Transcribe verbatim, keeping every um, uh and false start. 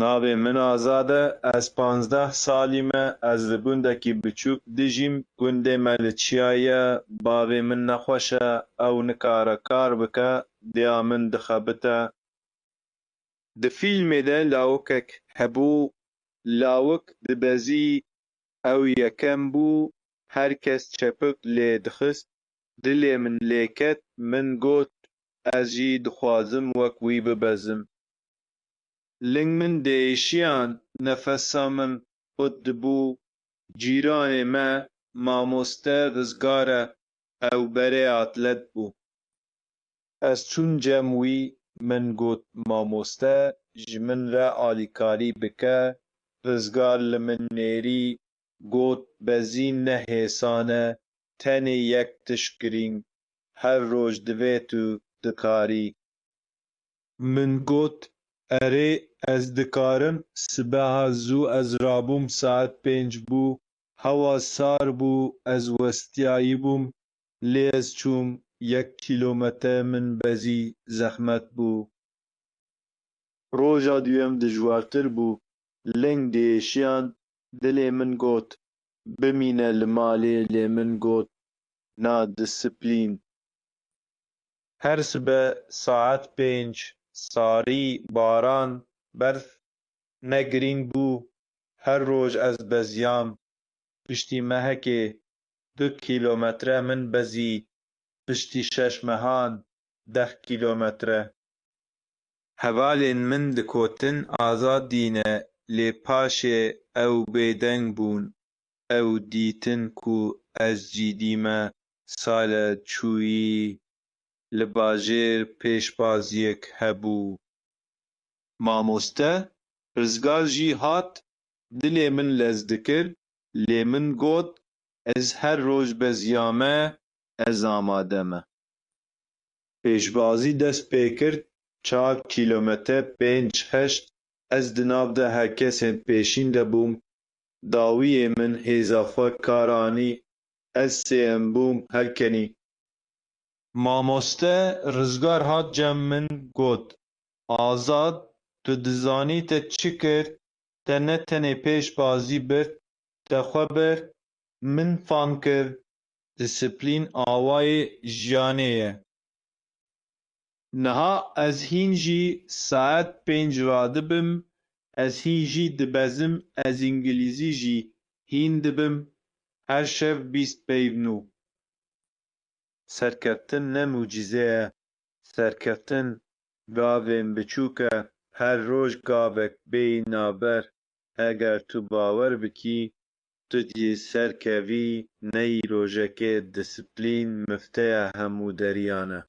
Navê min Azad e, ez panzdeh salî me, ez li gundekî biçûk dijîm, gundê me li çiyayê ye, bavê min nexweş e, ew nikare kar bike, dêya min dixebite. Di fîlmê de lawikek hebû, lawik dibezî, ew yekem bû, her kes çepik lê dixist, dilê min lê ket, min got, ez jî dixwazim wek wî bibezim. Ling min diêşiyan, nefesa min xurt dibû. Cîranê me mamoste Rizgar e, ew berê atlet bû. Ez çûm cem wî, min got, mamoste, ji min re alîkarî bike. Rizgar li min nêrî, got, bezîn ne hêsan e, tenê yek tişt girîng, her roj divê tu dikarî. Min got, erê, ez dikarim. Sibeha zû ez rabûm, saet pênc bû, hewa sar bû, ez westiyayî bûm, lê ez çûm, yek kîlometre min bezî, zehmet bû. Roja duyem dijwartir bû, ling diêşiyan, dilê min got, bimîne li malê, lê min got, na, disiplîn. Her sibe saet pênc, sarî, baran, berf ne girîng bû, her roj ez beziyam. Piştî mehekê du kîlometre min bezî, piştî şeş mehan deh kîlometre. Hevalên min dikotin Azad dîne, lê paşê ew bêdeng bûn. Ew dîtin ku ez cîdî me, sale çûyî li bajêr pêşbaziyek hebû. Mamoste, Rizgar jî hat, dilê min lez dikir, lê min got, ez her roj beziyame, ez amade me. Pêşbazî dest pê kir, çar kîlometre pênc heşt, ez di nav de her kesên pêşîn de bûm, dawiyê min hêza xwe kar anî, ez sêyem bûm her kenî. Mamoste Rizgar hat cem min, got, Azad, tu dizanî te çi kir? Te ne tenê pêşbazî bir, te xwe bir, min fam kir, disiplîn awayê jiyanê ye. Niha ez hîn jî saet pênc radibim, ez hîn jî dibezim, ez îngilîzî jî hîn dibim, her şev bîst peyv nû. Serkeftin ne mucîze ye. Serkeftin gavên biçûk e, her roj gavek bêyî navber. Eger tu bawer bikî, tu dî serkevî, neyî rojekê. Disiplîn mifteya hemû deriyan e.